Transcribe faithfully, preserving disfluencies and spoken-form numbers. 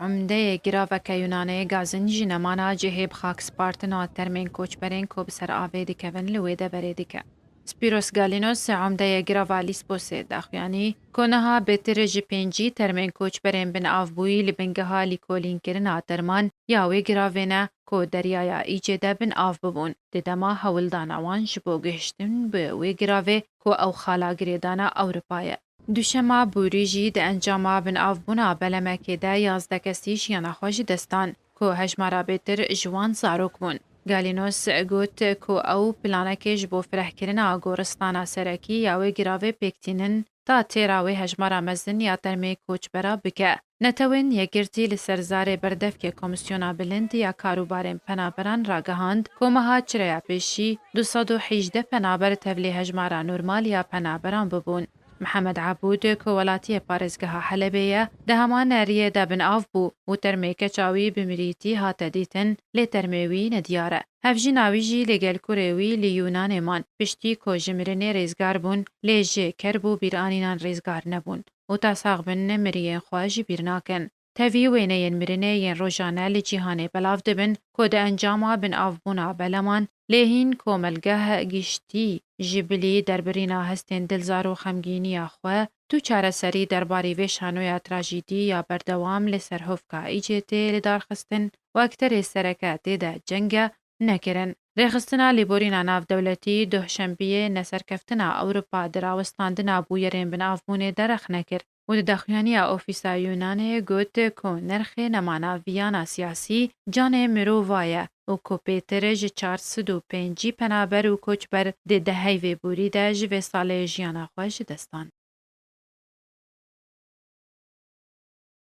Umdeyê giraveke Yunanê Gazin jî nemana cihê bi xak spartina termên koçberên ku bi ser avê dikevin li wê deverê dike. Spiros Galinos, umdeyê girava Lîsposê, daxuyanî ku niha bêtir ji pêncî termên koçberên bin av bûyî li bingeha lîkolînkirina derman ya wê giravê ne ku deryaya Îcê de bin av bibûn, di dema hewldana wan ji bo gihiştin bi wê giravê ku ew xala girêdana Ewropa ye. Duşema borî jî di encama binavbûna belemekê de yazdeh kesî jiyana xwe ji dest dan, ku hejmara bêtir ji wan zarok bûn. Galinos got ku ew planekê ji bo firehkirina goristana serekî ya wê giravê pêk tînin, ta têra wê hejmara mezin ya termê koçbera bike. Netewên Yekgirtî li ser zarê berdevkê Komîsyona Bilind ya Karûbarên Penaberan ragihand ku meha çireya pêşî du sed û hejdeh penaber tevlî hejmara normal ya penaberan bibûn. Mihemed Ebûd, ku welatiyê parêzgeha Helebê ye, di heman riyê de binav bû û termê keça wî bi mirîtî hate dîtin, lê termê wî nediyar e. Hevjîna wî jî li gel kurê wî li Yûnanê man, piştî ku ji mirinê rêzgar bûn, lê ji kerb û bîranînan rêzgar nebûn û ta sax bin miriyên xwe ji bîr nakin. Tevî wêneyên mirinê yên rojane li cîhanê belav dibin ku di encama binavbûna beleman lê hîn komelgeh giştî ji bilî derbirîna hestên dilzar û xemgîniya xwe tu çareserî derbarî vê şanoya trajîdî ya berdewam li ser hovka Îcê tê lidarxistin û ekterê sereke tê de ceng e, nekirin. Rêxistina Lêborîna Navdewletî Duhşembiyê neserkeftina Ewropa di rawestandina bûyerên binavbûnê de rexne kir û di daxuyaniya Ofîsa Yûnanê got ku nirxê nemana viyana siyasî canê mirova ye û ku pêtir ji çar sed û pêncî penaber û koçber di deheyvê borî de ji vê salê jiyana xwe ji dest dan.